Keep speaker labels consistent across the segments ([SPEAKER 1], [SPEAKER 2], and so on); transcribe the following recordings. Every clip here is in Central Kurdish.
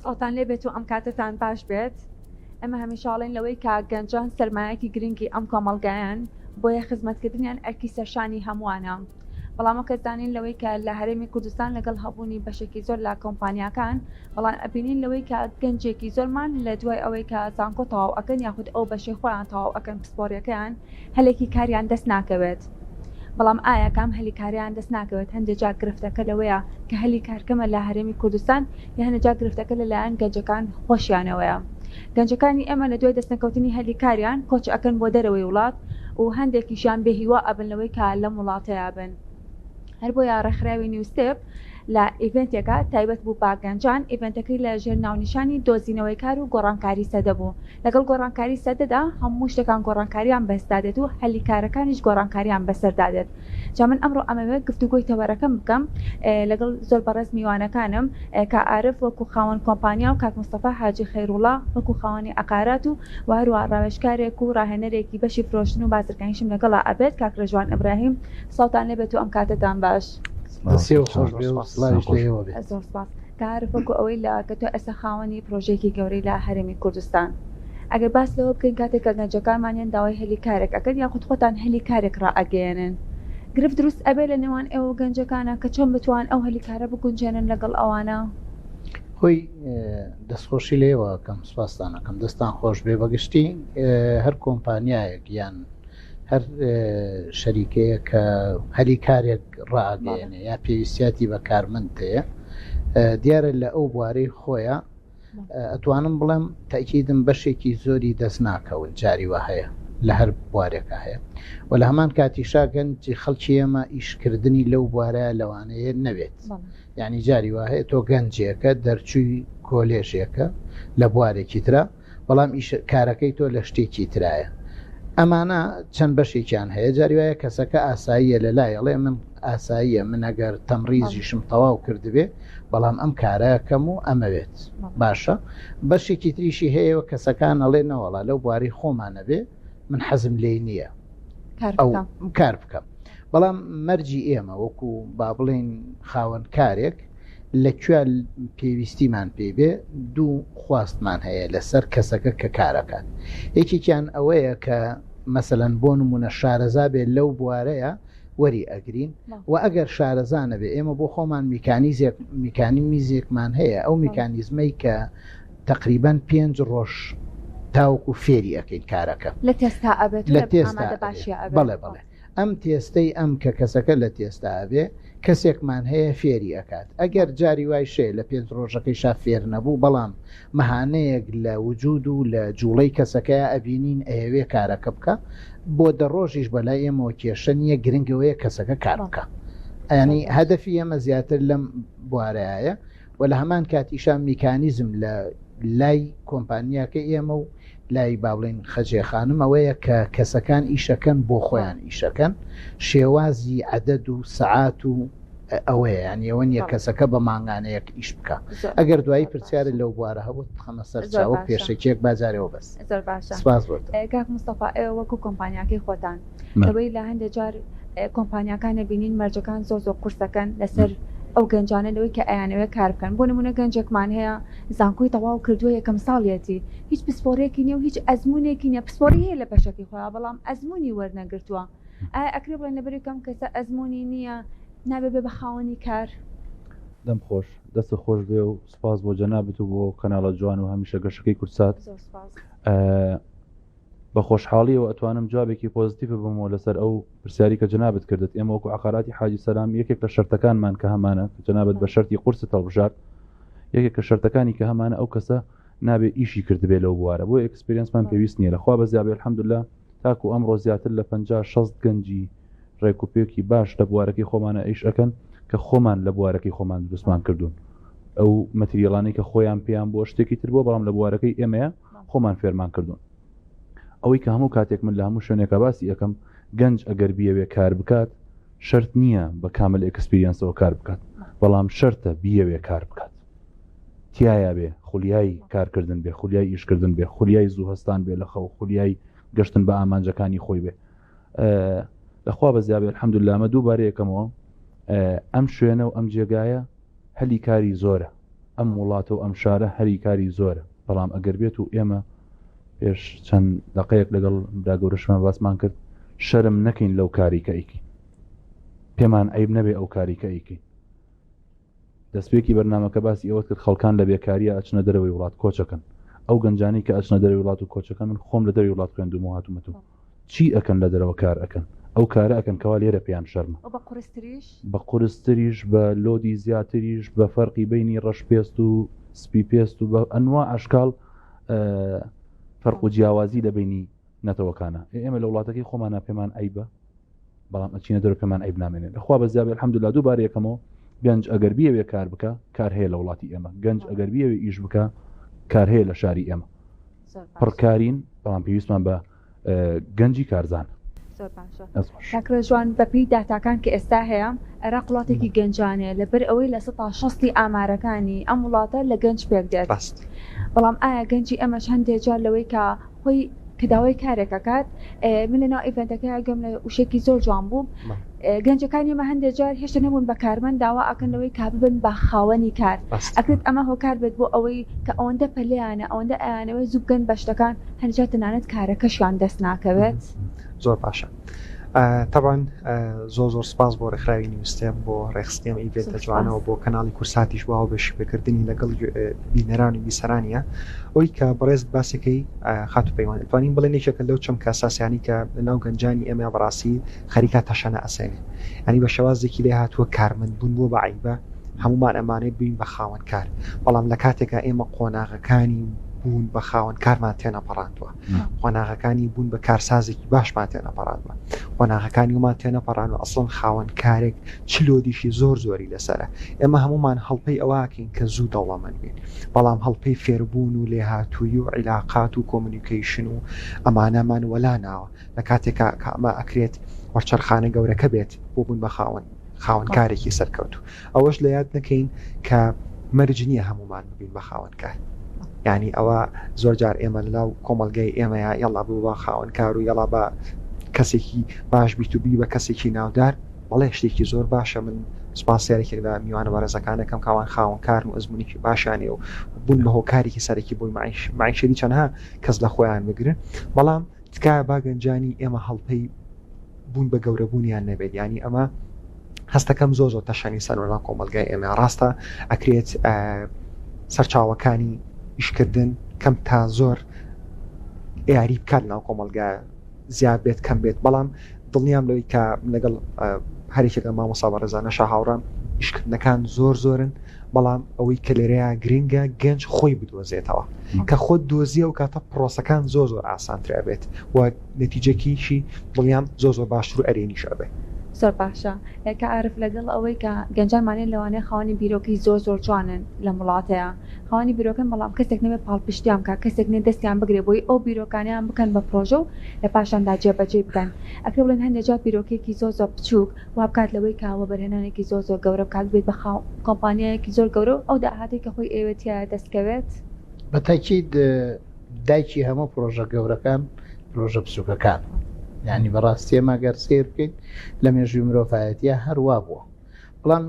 [SPEAKER 1] سڵاوتان لێ بێت و ئەم کاتەتان باش بێت. ئێمە هەمیشە ئەڵێین لەوەی کە گەنجان سەرمایەکی گرنگی ئەم کۆمەڵگایەن، بۆیە خزمەتکردنیان ئەرکی سەرشانی هەمووانە. بەڵام وەک ئەزانین لەوەی کە لە هەرێمی کوردستان لەگەڵ هەبوونی بەشێکی زۆر لە کۆمپانیاکان، بەڵام ئەبینین لەوەی کە گەنجێکی زۆرمان لە دوای ئەوەی کە زانکۆ تەواو ئەکەن یاخود ئەو بەشەی خۆیان تەواو ئەکەن پسپۆڕیەکەیان هەلێکی کاریان دەست ناکەوێت. بەڵام ئایا کام هەلی کاریان دەست ناکەوێت هەندێ جار گرفتەکە لەوەیە کە هەلی کار کەمە لە هەرێمی کوردستان یا هەندێ جار گرفتەکە لە لایەن گەنجەکان خۆشیانەوەیە گەنجەکانی ئێمە لە دوای دەستنەکەوتنی هەلی کاریان کۆچ ئەکەن بۆ دەرەوەی وڵات و هەندێکیشیان بێ هیوا ئەبن لەوەی کە لەم وڵاتەیا بن هەر بۆیە ڕێکخراوی نیو ستێپ لە ئیڤێنتێکا تایبەت بوو بە گەنجان، ئیڤێنتەکەی لە ژێر ناونیشانی دۆزینەوەی کار و گۆڕانکاری سەدە بوو. لەگەڵ گۆڕانکاری سەدەدا هەموو شتەکان گۆڕانکاریان بەسدا دێت و هەلی کارەکانیش گۆڕانکاریان بەسەردا دێت. جا من ئەمڕۆ ئەمەوێت گفتوگۆی تەوەرەکەم بکەم لەگەڵ زۆر بەڕێز میوانەکانم کا عارف وەکو خاوەن کۆمپانیا و کاک مستەفا حاجی خەیروڵا وەکو خاوەنی عەقارات و وە هەروەها ڕاوێژکارێک و ڕاهێنەرێکی بەشی فرۆشتن و بازرگانیشم لەگەڵا ئەبێت کاک ڕێژوان ئیبراهیم سڵاوتان لێبێت و ئەم کاتەتان باش.
[SPEAKER 2] دەستی خۆش بێ و سڵاویش لە ئێوە بێت.
[SPEAKER 1] زۆر سپاس. کاک عارف وەکو ئەوەی لە کە تۆ ئێستا خاوەنی پرۆژەیەکی گەورەی لە هەرێمی کوردستان ئەگەر باس لەوە بکەین کاتێک کە گەنجەکانمان یەن داوای هەلی کارێک ئەکەن یاخود خۆتان هەلی کارێک ڕائەگەیەنن گرفت دروست ئەبێ لە نێوان ئێوە و گەنجەکانا کە چۆن بتوان ئەو هەلی کارە بگونجێنن لەگەڵ ئەوانە؟
[SPEAKER 2] خۆی دەستخۆشی لە ئێوە ئەکەم سوپاستان ئەکەم دەستان خۆش بێ بەگشتی هەر کۆمپانیایەک یان هەر شەریکەیە کە هەلی کارێک ڕائەگەیەنێ یا پێویستیاتی بە کارمەند هەیە دیارە لە ئەو بوارەی خۆیە ئەتوانم بڵێم تەکیدم بەشێکی زۆری دەست ناکەون جاری وا هەیە لە هەر بوارێکە هەیە و لە هەمان کاتیشا گەنجی خەڵکی ئێمە ئیشکردنی لەو بوارە لەوانەیە نەبێت یعنی جاری وا هەیە تۆ گەنجێکە دەرچووی کۆلێژێکە لە بوارێکی ترە بەڵام ئیش کارەکەی تۆ لە شتێکی ترایە ئەمانە چەند بەشێکیان هەیە جاری وایە کەسەکە ئاساییە لە لای ئەڵێ من ئاساییە من ئەگەر تەمڕیزیشم تەواو کردبێ بەڵام ئەم کارەکەم و ئەمەوێت باشە بەشێکی تریشی هەیە و کەسەکان ئەڵێ نەوەڵا لەو بواری خۆمانە بێ من حەزم لێی نییە ئەو کار بکەم بەڵام مەرجی ئێمە وەکو با بڵێین خاوەن کارێک لە کوێ پێویستیمان پێی بێ دوو خواستمان هەیە لەسەر کەسەکە کە کارەکات یەکێکیان ئەوەیە کە مەسەلەن بۆ نمونە شارەزا بێ لەو بوارەیە وەری ئەگرین و ئەگەر شارەزا نەبێ ئێمە بۆ خۆمان میکانیزێک میکانیمیزێکمان هەیە ئەو میکانیزمەی کە تەقریبەن پێنج ڕۆژ تاوەکو فێری ئەکەین کارەکە
[SPEAKER 1] لە تێستا ئەبێت
[SPEAKER 2] لە تێستا بەڵێ بەڵێ ئەم تێستەی ئەم کە کەسەکە لە تێستا ئەبێ کەسێکمان هەیە فێری ئەکات ئەگەر جاری وایش هەیە لە پێنج ڕۆژەکەیشا فێر نەبوو بەڵام مەهانەیەک لە وجود و لە جوڵەی کەسەکەیا ئەبینین ئەیەوێ کارەکە بکا بۆ دە ڕۆژیش بەلای ئێمەوە کێشە نییە گرنگ ئەوەیە کەسەکە کار بکا یانی هەدەفی ئێمە زیاتر لەم بوارەیە و لە هەمان کاتیشا میکانیزم لە لای کۆمپانیاکەی ئێمە و لای با بڵێین خەجێ خانم ئەوەیە کە کەسەکان ئیشەکەن بۆ خۆیان ئیشەکەن شێوازی عەدەد و سەعات و ئەوەیە یانی ئەوە نییە کەسەکە بە مانگانەیەک ئیش بکە ئەگەر دوایی پرسیارت لەو بوارە هەبوو بخەمە سەر چاوە پێشەکیەک با جارێەوە بەس
[SPEAKER 1] زۆر باشە
[SPEAKER 2] سپاس بۆ تۆ.
[SPEAKER 1] کاک مستەفا ئێوە وەکو کۆمپانیاکەی خۆتان لەوەی لە هەندێک جار کۆمپانیاکان نەبینین مەرجەکان زۆر زۆر قورسەکەن لەسەر ئەو گەنجانە لەوەی کە ئەیانەوێت کار بکەن بۆ نمونە گەنجێکمان هەیە زانکۆی تەواو کردووە یەکەم ساڵیەتی هیچ پسپۆڕێکی نیە و هیچ ئەزمونێکی نیە پسپۆڕی هەیە لە بەشەکەی خۆیان بەڵام ئەزمونی وەرنەگرتووە ئایا ئەکرێ بڵێن لەبەرەی کەم کەسە ئەزمونی نییە نابێ بێ بە خاوەنی کار؟
[SPEAKER 3] دەم خۆش دەستت خۆش بێ و سپاس بۆ جەنابت و بۆ کەناڵە جوان و هەمیشە گەشەکەی کوردسات.
[SPEAKER 1] زۆر سپاس.
[SPEAKER 3] بە خۆشحاڵیەوە ئەتوانم جوابێکی پۆزتیف بمەوە لەسەر ئەو پرسیاری کە جەنابت کردت ئێمە وەکو عقاراتی حاجی سەلام یەکێک لە شەرتەکانمان کە هەمانە کە جەنابت بە شەرتی قورست هەڵبژارد یەکێک کە شەرتەکانی کە هەمانە ئەو کەسە نابێ ئیشی کردبێ لەو بوارە بۆ experience مان پێویست نییە لەخوا بەزیابێ الحمدلله تاکو ئەمڕۆ زیاتر لە 50 60 گەنجی ڕێک و پێکی باش لە بوارەکەی خۆمانە ئیش ئەکەن کە خۆمان لە بوارەکەی خۆمان دروستمان کردوون ئەو مەتریاڵانەی کە خۆیان پێیان بووە شتێکی تر بووە بەڵام لە بوارەکەی ئێمەیە خۆمان فێرمان کردوون ئەوەی کە هەموو کاتێک من لە هەموو شوێنێکا باسی ئەکەم گەنج ئەگەر بیەوێ کار بکات شەرت نییە بە کامل experience ەوە کار بکات بەڵام شەرتە بیەوێ کار بکات تیایا بێ خولیای کارکردن بێ خولیای ئیشکردن بێ خولیای زوو هەستان بێ لە خەو خولیای گەشتن بە ئامانجەکانی خۆی بێ لەخوا بەزیابێ الحمدلله ئەمە دووبارە یەکەمەوە ئەم شوێنە و ئەم جێگایە هەلی کاری زۆرە. ئەم وڵاتە و ئەم شارە هەلی کاری زۆرە، بەڵام ئەگەر بێت و ئێمە پێش چەند دەقەیەک لەگەڵ برا گەورەشمان باسمان کرد شەرم نەکەین لەو کاری کە ئەیکەین، پێمان عەیب نەبێ ئەو کاری کە ئەیکەین. دەستپێکی بەرنامەکە باسی ئەوەت کرد خەڵکان لە بێکاریە ئەچنە دەرەوەی وڵات کۆچەکەن ئەو گەنجانەی کە ئەچنە دەرەوەی وڵات و کۆچەکەن من خۆم لە دەرەوەی وڵات خوێندوومە و هاتوومەتەوە چی ئەکەن لە دەرەوە کار ئەکەن ئەو کارە ئەکەن کەوا لێرە پێیان شەرمە
[SPEAKER 1] بە قورستریش
[SPEAKER 3] بە قورستریش بە لۆدی زیاتریش بە فەرقی بینی ڕەش پێست و سپی پێست و بە ئەنوا ئەشکال فەرق و جیاوازی لە بینی نەتەوەکانە ئێمە لە وڵاتەکەی خۆمانە پێمان عەیبە بەڵام ئەچینە دەرەوە پێمان عەیب نامێنێت لەخوا بەزیابێ الحمدلله دووبارە یەکەمەوە گەنج ئەگەر بیەوێ کار بکە کار هەیە لە وڵاتی ئێمە گەنج ئەگەر بیەوێ ئیش بکە کار هەیە لە شاری ئێمە پڕکارین بەڵام پێویستمان بە گەنجی کارزان
[SPEAKER 1] زۆر باشە کاک ڕێژوان بەپێی داتاکان کە ئێستا هەیە عێراق وڵاتێکی گەنجانەیە لەبەر ئەوەی لە سەتا شەستی ئامارەکانی ئەم وڵاتە لە گەنج پێک دێت بەڵام ئایا گەنجی ئەمەش هەندێک جار لەوەی کە خۆی کە داوای کارێک ئەکات من لەناو ئیڤێنتەکە گوێم لە وشێکی زۆر جوان بوو گەنجەکانی ئێمە هەندێک جار هێشتا نەبوون بە کارمەند داوا ئەکەن لەوەی کا ببن بە خاوەنی کار ئەکرێت ئەمە هۆکار بێت بۆ ئەوەی کە ئەوەندە پەلیانە ئەوەندە ئەیانەوەی زوو بگەن بە شتەکان هەندێک جار تەنانەت کارەکەشیان دەست ناکەوێت.
[SPEAKER 4] زۆر باشە تەبعەن زۆر زۆر سپاس بۆ ڕێکخراوی نیوستێم بۆ ڕێکخستنی ئەم ئیڤێنتە جوانەوە بۆ کەناڵی کورساتیش بۆ هاوبەشی پێکردنی لەگەڵ بینەران و بیسەرانیە ئەوی کە بەڕێزت باسەکەی خاتو پەیوەند ئەتوانین بڵێن یەکێکە لەو چەمکە ئەساسیانەی کە لەناو گەنجانی ئێمە بەڕاستی خەریکە تەشەنە ئەسێنێ ینی بە شێوازێکی لێ هاتووە کارمەند بوون بووە بە عەیبە هەمومان ئەمانەی بووین بە خاوەن کار بەڵام لە کاتێکا ئێمە قۆناغەکانی بوون بە خاوەن کارمان تێنەپەڕاندووە قۆناغەکانی بوون بە کارسازێکی باشمان تێنەپەڕاندوە قۆناغەکانی ومان تێنەپەڕانوە ئەسڵەن خاوەن کارێک چ لۆدیشی زۆر زۆری لەسەرە ئێمە هەمومان هەڵپەی ئەوەکەین کە زوو دەوڵەمەند بین بەڵام هەڵپەی فێربوون و لێهاتوویی و عیلاقات و communication و ئەمانەمان وەلا ناوە لە کاتێکا کە ئەمە ئەکرێت وەرچەرخانە گەورەکە بێت بۆ بوون بە خاوەن خاوەن کارێکی سەرکەوتوو ئەوەش لە یاد نەکەین کە مەرج نییە هەمومان ببین بە خاوەن کار یعنی ئەوە زۆر جار ئێمە لەناو کۆمەڵگای ئێمەیە یەڵا بوو بە خاوەن کار و یەڵا بە کەسێکی باش بیت و بی بە کەسێکی ناودار بەڵێ شتێکی زۆر باشە من سوپاس یەکێک لە میوانە بەڕێزەکانەکەم کاوان خاوەن کارن و ئەزمونێکی باشیان هەیە و بوون بە هۆکارێکی سەرەکی بۆی معیشەری چەندها کەس لە خۆیان بگرن بەڵام تکایە با گەنجانی ئێمە هەڵپەی بوون بە گەورەبوونیان نەبێت یعنی ئەمە هەستەکەم زۆر زۆر تەشەنی سەرۆنا کۆمەلگای ئێمە ڕاستە ئەکرێت سەرچاوەکانی ئیشکردن کەم تا زۆر یاری بکات ناو کۆمەلگا زیاد بێت کەم بێت بەڵام دڵنیام لەوەی کە لەگەڵ هەرێکێک لە مامۆسا بەڕێزانەشا هاوڕام ئیشکردنەکان زۆر زۆرن بەڵام ئەوەی کە لێرەیە گرنگە گەنج خۆی بدۆزێتەوە کە خۆت دۆزیە و کاتە پرۆسەکان زۆر زۆر ئاسانتر ئەبێت و نەتیجەکیشی دڵنیام زۆر زۆر باشتر و ئەرێنیش ئەبێت.
[SPEAKER 1] زۆر باشە کاک عارف لەگەڵ ئەوەی کە گەنجانمان لەوانەیە خاوەنی بیرۆکەی زۆر زۆر جوانن لەم وڵاتەیا خاوەنی بیرۆکەن بەڵام کەسێک نەبێت پاڵپشتیان بکات کەسێک نێ دەستیان بگرێت بۆی ئەو بیرۆکانەیان بکەن بە پرۆژە و لە پاشاندا جێبەجێی بکەن ئەکرێ بڵێن هەندێک جار بیرۆکەیەکی زۆر زۆر بچووک وا بکات لەوەی کە وەبەرهێنانێکی زۆر زۆر گەورە بکات ببێت بە خاوەن کۆمپانیایەکی زۆر گەورە و ئەو داهاتەی کە خۆی ئەیەوێت تیایا دەست کەوێت.
[SPEAKER 2] بە تەئکید دایکی هەموو پرۆژە گەورەکان پرۆژە بچووکەکانە یانی بەڕاستی ئێمە گەر سەیر بکەین لە مێژووی مرۆڤایەتیە هەر وا بووە بەڵام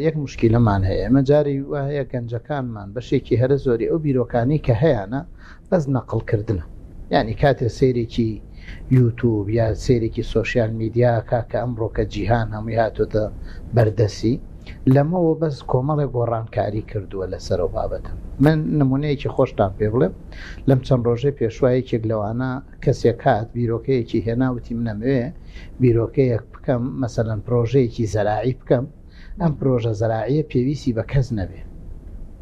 [SPEAKER 2] یەک موشکیلەمان هەیە ئێمە جاری وا هەیە گەنجەکانمان بەشێکی هەرە زۆری ئەو بیرۆکانەی کە هەیانە بەس نەقڵ کردنە یانی کاتێ سەیرێکی یوتوب یا سەیرێکی social media کا کە ئەمڕۆکە جیهان هەمووی هاتۆتە بەردەسی لەمەوە بەس کۆمەڵێ گۆڕانکاری کردووە لەسەر ئەو بابەتە من نمونەیەکی خۆشتان پێ بڵێم لەم چەند ڕۆژەی پێشوە یەکێک لەوانە کەسێک هات بیرۆکەیەکی هێنا وتی من ئەمەوێ بیرۆکەیەک بکەم مەسەلەن پرۆژەیەکی زەراعی بکەم ئەم پرۆژە زەراعیە پێویستی بە کەس نەبێ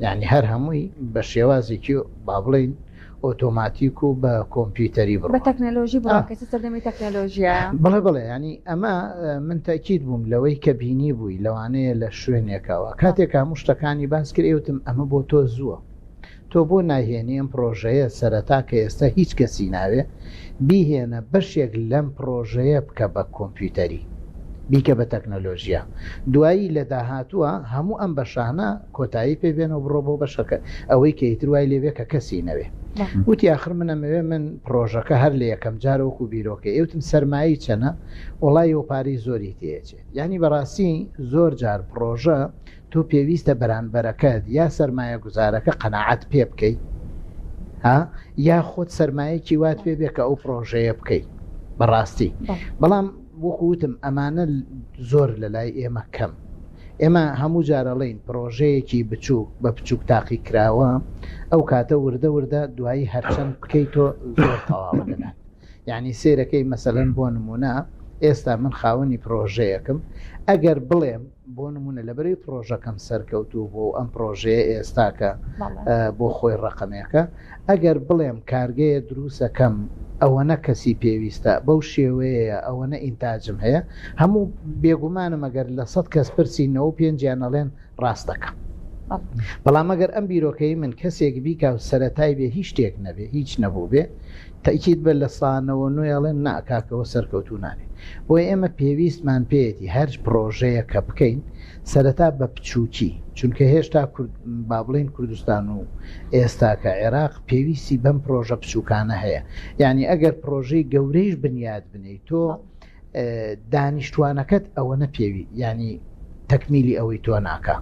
[SPEAKER 2] یعنی هەر هەمووی بە شێوازێکی با بڵێین ئۆتۆماتیک و بە کۆمپیوتەری
[SPEAKER 1] بڕوا بە تەکنەلۆژی بڕوا کەسی سەردەمی تەکنەلۆژیایە.
[SPEAKER 2] بەڵێ بەڵێ یعنی ئەمە من تەئکید بووم لەوەی کە بینی بووی لەوانەیە لە شوێنێکەوە کاتێک هەموو شتەکانی باس کرد ئێوتم ئەمە بۆ تۆ زووە تۆ بۆ نایهێنی ئەم پڕۆژەیە سەرەتا کە ئێستا هیچ کەسی ناوێ بیهێنە بەشێک لەم پڕۆژەیە بکە بە کۆمپیوتەری. بیکە بە تەکنەلۆژیا دوایی لە داهاتووە هەموو ئەم بەشانە کۆتایی پێ بێنە و بڕۆ بۆ بەشەکە ئەوەی کە ئیتر وای لێ بێ کە کەسی نەوێ. وتی ئاخر من ئەمەوێ من پڕۆژەکە هەر لە یەکەم جار وەکو بیرۆکەی ئێوتم سەرمایەی چەنە؟ وەڵای و پارەی زۆری تێ ئەچێت. یانی بەڕاستی زۆر جار پڕۆژە تۆ پێویستە بەرانبەرەکەت یا سەرمایەگوزارەکە قەناعەت پێ بکەی ها یا خۆت سەرمایەکی وات پێ بێ کە ئەو پڕۆژەیە بکەی بەڕاستی بەڵام وەکو وتم ئەمانە زۆر لە لای ئێمە کەم ئێمە هەموو جارەڵین پڕۆژەیەکی بچووک بە بچووک تاقی کراوە ئەو کاتە وردە وردە دوایی هەرچەند بکەی تۆ زۆر تەواوە دەدات یعنی سێرەکەی مەسەلەن بۆ نمونە ئێستا من خاوەنی پرۆژەیەکم ئەگەر بڵێم بۆ نمونە لەبەرەی پرۆژەکەم سەرکەوتوو بۆ ئەم پرۆژەیە ئێستاکە بۆ خۆی ڕقمێکە ئەگەر بڵێم کارگەیە دروسەکەم ئەوەنە کەسی پێویستە بەو شێوەیە ئەوەنە ئینتاجم هەیە هەموو بێگومانم ئەگەر لە سە کەس پرسی نەوە پێنجیان ئەڵێن ڕاست دەکەم بەڵام ئەگەر ئەم بیرۆکەی من کەسێک بیکا و سەرەتای بێ هیچ شتێک نەبێ هیچ نەبوو بێ تەئکید بە لە سانەوە نوێ ئەڵێن نا کاکەوە سەرکەوتوو نابێ بۆیە ئێمە پێویستمان پێیەتی هەر پڕۆژەیە کە بکەین سەرەتا بە بچووکی چونکە هێشتا کورد با بڵێین کوردستان و ئێستاکە عێراق پێویستی بەم پڕۆژە بچووکانە هەیە یعنی ئەگەر پڕۆژەی گەورەیش بنیات بنێی تۆ دانیشتوانەکەت ئەوەنە پێوی یانی تەکمیلی ئەوەی تۆ ناکا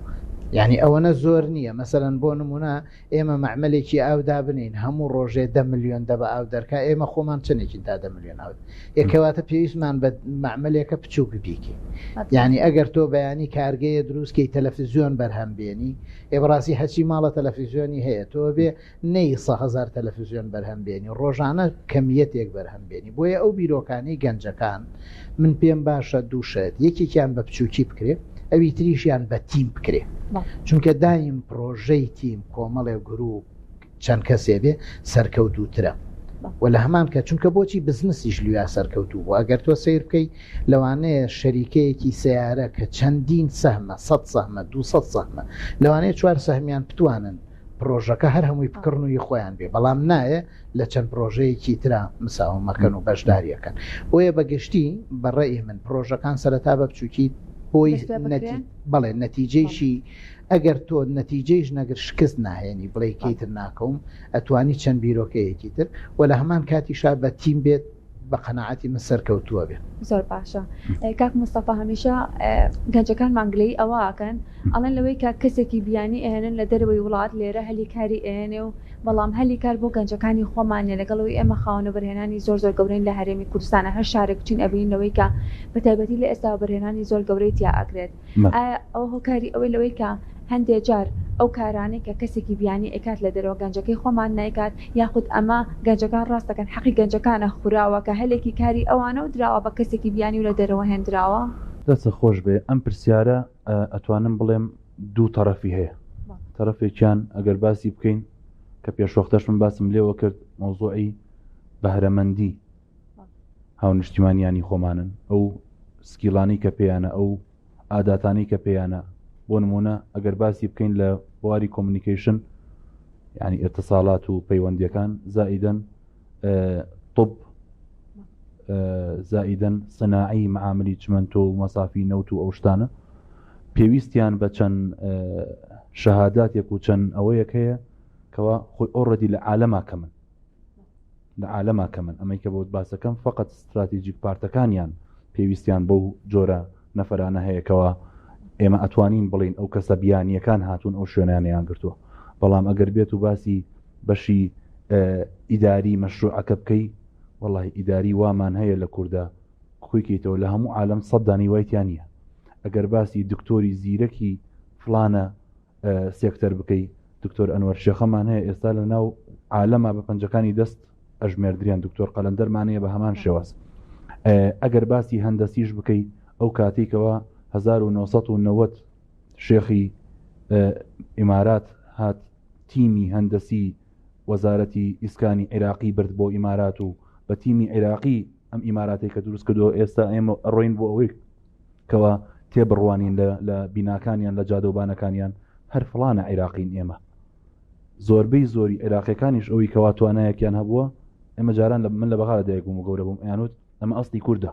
[SPEAKER 2] یانی ئەوەنە زۆر نییە مەسەلەن بۆ نمونە ئێمە مەعمەلێکی ئاو دابنین هەموو ڕۆژێ دە ملیۆن دە بە ئاو دەرکا ئێمە خۆمان چەندێکین تا دە ملیۆن ئاو یەکەواتە پێویستمان بە مەعمەلێکە بچووک بیکەین یانی ئەگەر تۆ بەیانی کارگەیە دروستکەی تەلەفزیۆن بەرهەم بێنی ئێ بەڕاستی هەرچی ماڵە تەلەفزیۆنی هەیە تۆ بێ نەی سەهەزار تەلەفزیۆن بەرهەم بێنی ڕۆژانە کەمیەتێک بەرهەم بێنی بۆیە ئەو بیرۆکانەی گەنجەکان من پێم باشە دوو شت یەکێکیان بە بچوکی بکرێ ئەوی تریشیان بە تیم بکرێ چونکە دایم پرۆژەی تیم کۆمەڵێ گروپ چەند کەسێ بێ سەرکەوتووترە و لە هەمان کە چونکە بۆچی بزنسیش لویا سەرکەوتوو بوو ئەگەر تۆ سەیر بکەی لەوانەیە شەریکەیەکی سەیارە کە چەندین سەهمە 100 سەهمە 200 سەهمە لەوانەیە چوار سەهمیان بتوانن پرۆژەکە هەر هەمووی بکڕن و ی خۆیان بێ بەڵام نایە لە چەند پرۆژەیەکی ترا مساومەکەن و بەشداریەکەن بۆیە بە گشتی بە ڕەئی من پرۆژەکان سەرەتا بە بچوکی بۆی بەڵێ نەتیجەیشی ئەگەر تۆ نەتیجەیش نەگر شکست ناهێنی بڵێ کەیتر ناکەوم ئەتوانی چەند بیرۆکەیەکی تر و لە هەمان کاتیشا بە تیم بێت بە قەناعەتی من سەرکەوتووە بێ.
[SPEAKER 1] زۆر باشە کاک مستەفا هەمیشە گەنجەکانمان گلەیی ئەوە ئەکەن ئەڵێن لەوەی کە کەسێکی بیانی ئەهێنن لە دەرەوەی وڵات لێرە هەلی کاری ئەیەنێ و بەڵام هەلی کار بۆ گەنجەکانی خۆمان نیە لەگەڵ ئەوەی ئێمە خاوەن وەبەرهێنانی زۆر زۆر گەورەین لە هەرێمی کوردستانە هەر شارێک بچین ئەبینین لەوەی کە بە تایبەتی لە ئێستا وەبەرهێنانی زۆر گەورەی تیا ئەکرێت ئایا ئەوە هۆکاری ئەوەی لەوەی کە هەندێ جار ئەو کارانەی کە کەسێکی بیانی ئەیکات لە دەرەوە گەنجەکەی خۆمان نایکات یاخود ئەمە گەنجەکان ڕاست دەکەن حەقی گەنجەکانە خوراوە کە هەلێکی کاری ئەوانە و دراوە بە کەسێکی بیانی و لە دەرەوە هێندراوە؟
[SPEAKER 3] دەستت خۆش بێ ئەم پرسیارە ئەتوانم بڵێم دوو تەڕەفی هەیە تەڕەفێکیان ئەگەر باسی بکەین کە پێشوەختەش من باسم لێوە کرد مەوزوعی بەهرەمەندی هاونیشتیمانیانی خۆمانن ئەو سکیڵانەی کە پێیانە ئەو ئاداتانەی کە پێیانە بۆ نمونە ئەگەر باسی بکەین لە بواری کۆمونیکەیشن ینی ئێتساڵات و پەیوەندیەکان زائیدەن طب زائیدەن سناعی معاملی چمەنتۆ و مەسافی نەوت و ئەو شتانە پێویستیان بە چەند شەهاداتێک و چەند ئەوەیەک هەیە کەوا خۆی ئۆڕەدی لە عالەما کەمن لە عالەما کەمن ئەمەی کە بۆت باسەکەم فقط ستراتیجیک پارتەکانیان پێویستیان بەو جۆرە نەفەرانە هەیە کەوا ئێمە ئەتوانین بڵین ئەو کەسە بیانیەکان هاتوون ئەو شوێنانیان گرتووە بەڵام ئەگەر بێت و باسی بەشی ئیداری مەشروعەکە بکەی وەڵی ئیداری وامان هەیە لە کووردا کۆیکەیتەوە لە هەموو عالەم سەدانی وایتیان نییە ئەگەر باسی دکتۆری زیرەکی فلانە سێکتەر بکەی دکتۆر ئەنوەر شێخەمان هەیە ئێستا لە ناو عالەما بە پەنجەکانی دەست ئەژمێردریان دکتۆر قەلەندەرمان هەیە بە هەمان شێواز ئەگەر باسی هەندەسیش بکەی ئەو کاتێکەوە 1990 شێخی ئیمارات هات تیمی هەندەسی وەزارەتی ئیسکانی عێراقی برد بۆ ئیمارات و بە تیمی عێراقی ئەم ئیماراتێک کە دروست کردو ئێستا ئێمە ڕۆین بۆ ئەوەی کەوا تێبڕوانین لە لە بیناکانیان لە جادەوبانەکانیان هەر فڵانە عیراقین ئێمە زۆربەی زۆری عێراقیەکانیش ئەوی کەوا توانایەکیان هەبووە ئێمە جاران لە من لە بەغا لە دایک بووم و گەورە بووم ئەیانوت ئەمە ئەسلی کوردە.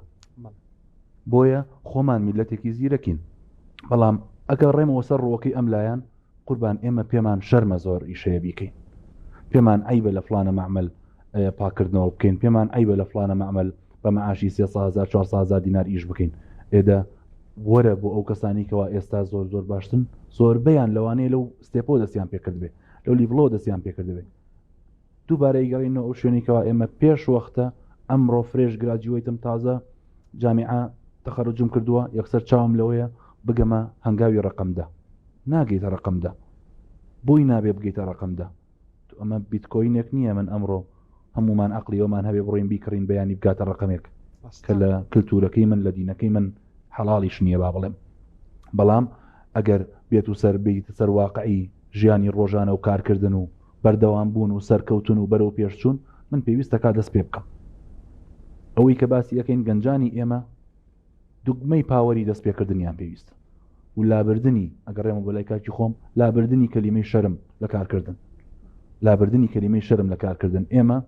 [SPEAKER 3] بۆیە خۆمان میللەتێکی زیرەکین. بەڵام ئەگەر ڕێمەوە سەر ڕووەکەی ئەم لایەن، قوربان ئێمە پێمان شەرمە زۆر ئیشەیە بیکەین. پێمان عەیبە لە فڵانە مەعمەل پاککردنەوە بکەین، پێمان عەیبە لە فڵانە مەعمەل بە مەعاشی سێ هەزار چوار هەزار دینار ئیش بکەین. ئێدە وەرە بۆ ئەو کەسانی کەوا ئێستا زۆر زۆر باشترن، زۆربەیان لەوانەیە لەو step ەوە دەستیان پێکردبێ، لەو level ەوە دەستیان پێکردبێ. دووبارە ئەیگەڕێینەوە ئەو شوێنەی کەوا ئێمە پێش وەختە ئەمڕۆ fresh graduate م تازە جامیعە تەخەروجم کردووە یەکسەر چاوم لەوەیە بگەمە هەنگاوی ڕقم دە ناگەیتە ڕقم دە بۆی نابێ بگەیتە ڕقم دە تو ئەمە بیتکۆینێک نییە من ئەمڕۆ هەمومان عقلی ئەومان هەبێ بڕۆین بیکڕین بەیانی بگاتە ڕقمێک کە لە کللتورەکەی من لە دینەکەی من حەڵاڵیش نییە با بڵێم بەڵام ئەگەر بێت و سەر بیتە سەر واقعی ژیانی ڕۆژانە و کارکردن و بەردەوام بوون و سەرکەوتن و بەرەو پێشچوون من پێویستە کا دەست پێ بکەم ئەوەی کە باسی ئەەکەین گەنجانی ئێمە دوگمەی power ی دەست پێکردنیان پێویستە و لابردنی ئەگەڕێمە بۆ لای کاکی خۆم لابردنی کەلیمەی شەرم لە کارکردن لابردنی کەلیمەی شەرم لە کارکردن ئێمە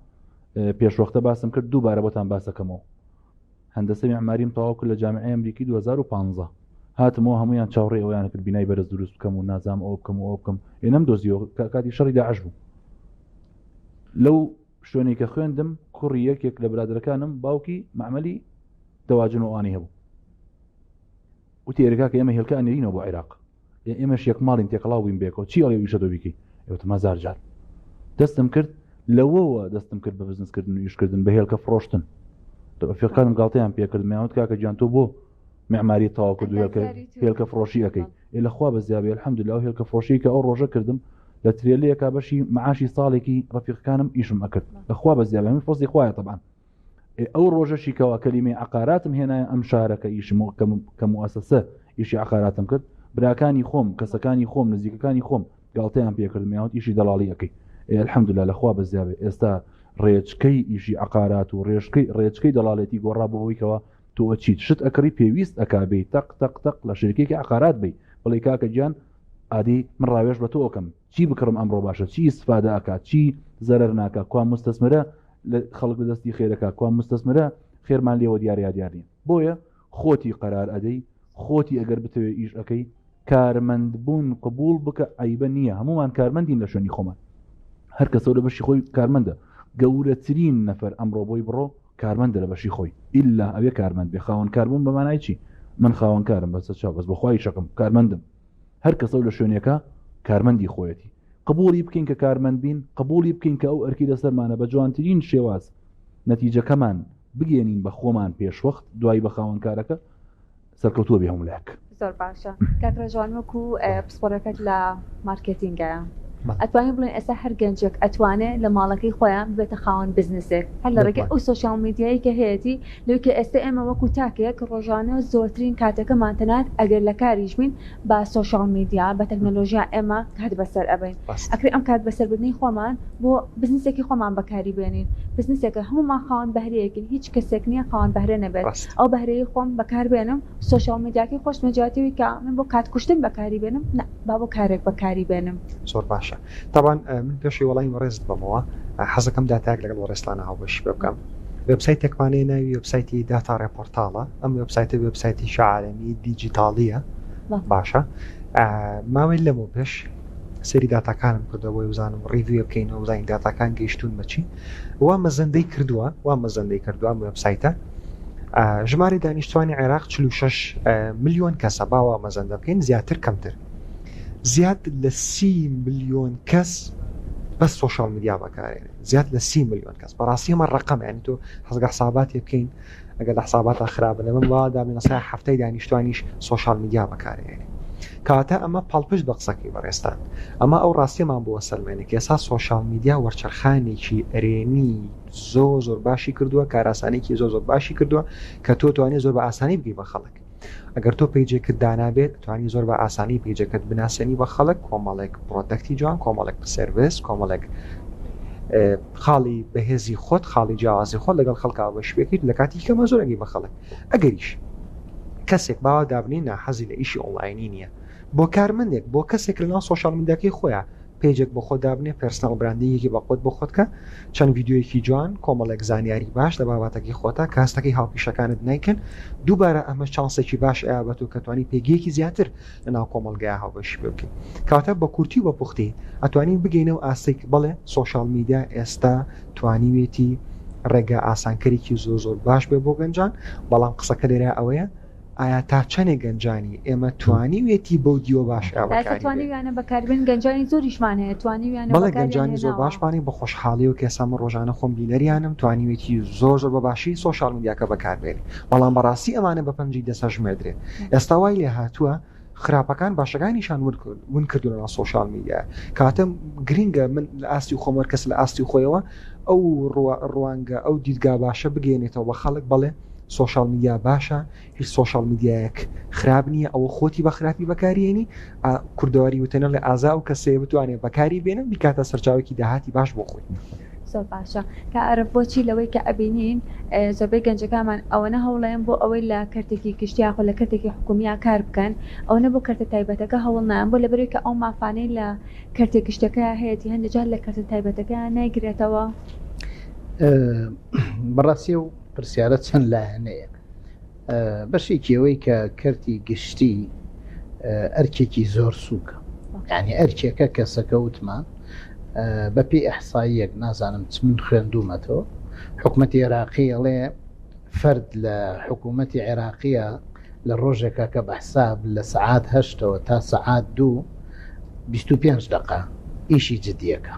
[SPEAKER 3] پێشوەختە باسم کرد دووبارە بۆتان باسەکەمەوە هەندەسەی میعماریم تەواو کرد لە جامیعەی ئەمریکی 2015 هاتمەوە هەموویان چاوەڕێی ئەوەیان کرد بینای بەرز دروست بکەم و نازام ئەوە بکەم و ئەوە بکەم ئێ نەمدۆزیەوە کاتی شەڕی داعش بوو لەو شوێنێک کە خوێندم کوڕی یەکێک لە برادەرەکانم باوکی مەعمەلی دەواجن و ئەوانەی هەبوو وتی ئێرەکە کە ئێمە هێلکە ئەنێرینەوە بۆ عێراق ئێمەش یەک ماڵین تێکەڵاو بووین بێکەوە چی ئەڵێ ئیشە تۆ بیکەی ئێوتم هەزار جار دەستم کرد لەوەوە دەستم کرد بە بزنسکردن و ئیشکردن بە هێلکە فڕۆشتن ڕەفیقانم گاڵتەیان پێکرد میاوت کاکە گیان تۆ بۆ معماری تەواو کرد هێلکە هێلکە فڕۆشی ئەەکەی ئێ لەخوا بە زیابێ الحمدلله ئەو هێلکە فڕۆشی کە ئەو ڕۆژە کردم لە ترێلەیەکە بەشی معاشی ساڵێکی ڕەفیقەکانم ئیشم ئەکرد لەخوا بە زیابێ من فەزڵی خوایە طبعا ئەو ڕۆژەشی کەوا کەلیمەی عەقاراتم هێنایە ئەم شارە کە ئیشم کە موئەسەسە ئیشی عەقاراتم کرد براکانی خۆم کەسەکانی خۆم نزیکەکانی خۆم گاڵتەیان پێکردم یاوت ئیشی دەڵاڵی ئەەکەی الحمدلله لەخوا بەزیابێ ئێستا ڕێچکەی ئیشی عقارات و ڕێژکەی ڕێچکەی دەڵالێتی گۆڕا بۆ ئەوەی کەوا تۆ ئەچیت شت ئەکڕی پێویست ئەکا بێی تەق تەق تەق لە شەریکێکی عقارات بی بڵێ کاکە گیان ئادی من ڕاوێژ بە تۆ ئەکەم چی بکڕم ئەمڕۆ باشە چی ئیسفادە ئەکا چی زەرەر ناکا کوا مستەسمرە خەڵک لە دەستی خێرەکە کوا مستەسمرە خێرمان لێوە دیارە یا دیار نییە بۆیە خۆتی قەرار ئەدەی خۆتی ئەگەر بتەوێ ئیش ئەەکەی کارمەند بوون قبول بکە عیبە نییە هەمومان کارمەندین لە شوێنی خۆمان هەر کەسەوە لە بەشی خۆی کارمەندە گەورەترین نەفەر ئەمڕۆ بۆی بڕۆ کارمەندە لە بەشی خۆی ئللا ئەوێ کارمەند بێ خاوەن کاربوون بەمانای چی من خاوەن کارم بەسە چاو بەس بەخوای شەکەم کارمەندم هەر کەسەو لە شوێنێکە کارمەندی خۆیەتی قبوڵی بکەین کە کارمەند بین، قبوڵی بکەین کە ئەو ئەرکەی لەسەرمانە بە جوانترین شێواز نەتیجەکەمان بگەیەنین بە خۆمان پێشوەخت دوایی بە خاوەن کارەکە، سەرکەوتووە بێ هەموو لایەک.
[SPEAKER 1] زۆر باشە کاک ڕێژوان وەکو پسپۆرەکەت لە مارکێتینگە ئەتوانین بڵێن ئێستا هەر گەنجێک ئەتوانێ لە ماڵەکەی خۆیان ببێتە خاوەن بزنسێک هەر لە ڕێگەی ئەو social media یی کە هەیەتی لەوەی کە ئێستا ئێمە وەکو تاکێک ڕۆژانە زۆرترین کاتەکەمان تەنات ئەگەر لە کاریش بین بە social media بە تەکنەلۆژیا ئێمە کات بەسەر ئەبەین ئەکرێ ئەم کات بەسەربردنەی خۆمان بۆ بزنسێکی خۆمان بەکاری بێنین بزنسێکە هەموومان خاوەن بەهرەیەکین هیچ کەسێک نییە خاوەن بەهرە نەبێت ئەو بەهرەی خۆم بەکار بێنم social media کەی خۆشمە جیاتیەوەی کە من بۆ کات کوشتن بەکاری بێنم نا با بۆ کارێک بەکاری بێنم.
[SPEAKER 4] زۆر باشە تەبعەن من پێشەوەی وەڵامی بەڕێزت بەمەوە حەزەکەم داتایەک لەگەڵ بەڕێزتانا هاوبەشی پێ بکەم وێبسایتێکمان هەیە ناوی وێبسایتی داتا ڕێپۆرتاڵە ئەم وێبسایتە وێبسایتێکی عالەمی دیجیتاڵیە باشە ماوەی لەمەو پێش سەیری داتاکانم کردووە بۆی بزانم review بکەینەوە بزانین داتاکان گەیشتوون بەچی وا مەزەندەی کردووە وا مەزەندەی کردووە ئەم وێبسایتە ژمارەی دانیشتوانی عێراق 46 ملیۆن کەسە باوا مەزەندە بکەین زیاتر کەمتر زیاد لە سی ملیۆن کەس بەس social media بەکارێنێ زیاد لە سی ملیۆن کەس بەڕاستی ئەمە ڕقم ینی تۆ حەزگە حساباتێ بکەین ئەگەر لە حساباتە خراپە لە من وا دابنێ سای هەفتەی دانیشتوانیش social media بەکارێنێ کەواتە ئەمە پاڵپشت بە قسەکەی بەڕێزتان ئەمە ئەو ڕاستیەمان بۆ سەلمێنێ کە ئێستا social media وەرچەرخانێکی ئەرێنی زۆر زۆر باشی کردووە کاراسانێکی زۆر زۆر باشی کردووە کە تۆ توانێت زۆر بە ئاسانی بگەی بە خەڵک ئەگەر تۆ page ێکت دانابێت توانی زۆر بە ئاسانی page ەکەت بناسێنی بە خەڵک کۆمەڵێک product ی جوان کۆمەڵێک service کۆمەڵێک خاڵی بەهێزی خۆت خاڵی جیاوازی خۆت لەگەڵ خەڵکا بەش بکەیت لە کاتی کەمە زۆر ئەگەی بە خەڵک ئەگەریش کەسێک باوا دابنی ناحەزی لە ئیشی ئۆنلاینی نییە بۆ کارمەندێک بۆ کەسێک لەناو social media کەی خۆیان. page ێک بۆ خۆت دابنێ personal branding ێکی بەقوەت بۆ خۆت کە چەند ڤیدیۆیەکی جوان کۆمەڵێک زانیاری باش لە بابەتەکەی خۆتا کە هەستەکەی هاوپیشەکانت نایکەن دووبارە ئەمە چانسێکی باش ئەیا بە تۆ کە توانی پێگەیەکی زیاتر لە ناو کۆمەڵگای هاوبەشی پێ بکەیت کەواتە بە کورتی و بە پوختی ئەتوانین بگەینەوە ئاستێک بەڵێ social media ئێستا توانیوێتی ڕێگا ئاسانکەرێکی زۆر زۆر باش بێ بۆ گەنجان بەڵام قسەکە لێرە ئەوەیە ئایا تا چەنێک گەنجانی ئێمە توانیوێتی بەو دیوە باش ئا بەکاری بێنن؟
[SPEAKER 1] توانیویانە بەکاربێن گەنجانی زۆریشمان هەیە توانیویانە
[SPEAKER 4] بەڵێ گەنجانی زۆر باشمان هەیە بە خۆشحاڵیەوە کە ئێستا من ڕۆژانە خۆم بینەریانم توانیوێتی زۆر زۆر بە باشی social media کە بەکاربێنێ بەڵام بەڕاستی ئەمانە بە پەنجەی دەست ئەژمێردرێ ئێستا وای لێ هاتووە خراپەکان باشەکانیشان ون کردو لەناو social media کاتە گرنگە من لە ئاستی خۆم وەر کەس لە ئاستی خۆیەوە ئەو ڕوانگە ئەو دیدگا باشە بگەێنێتەوە بە خەڵک بەڵێ social media باشە هیچ social media یەک خراپ نییە ئەوە خۆتی بە خراپی بەکارێنی کوردەواری وتەنە لە ئازا و کەسەیە بتوانێت بەکاری بێنم بیکاتە سەرچاوێکی داهاتی باش بۆ خۆی.
[SPEAKER 1] زۆر باشە کا ئەرف بۆچی لەوەی کە ئەبینین زۆربەی گەنجەکانمان ئەوەنە هەوڵەیەن بۆ ئەوەی لە کەرتێکی گشتی یاخۆ لە کەرتێکی حکومییا کار بکەن ئەوەنە بۆ کەرتە تایبەتەکە هەوڵ نایەن بۆ لەبەرئەوەی کە ئەو مافانەی لە کەرتە گشتەکەیا هەیەتی هەندێک جار لە کەرتە تایبەتەکەیا نایگرێتەوە؟
[SPEAKER 2] بەڕاستی ئەو پرسیارە چەند لایەنەیە بەشێکی ئەوەی کە کەرتی گشتی ئەرکێکی زۆر سووکە یعنی ئەرکێکە کەسەکە وتمان بەپێی ئەحساییەک نازانم چ من خوێندومەتەوە حکوومەتی عێراقی ئەڵێ فەرد لە حکوومەتی عێراقیە لە ڕۆژێکا کە بە حساب لە سەعات هەشتەوە تا سەعات دوو 25 دقە ئیشی جدیەکە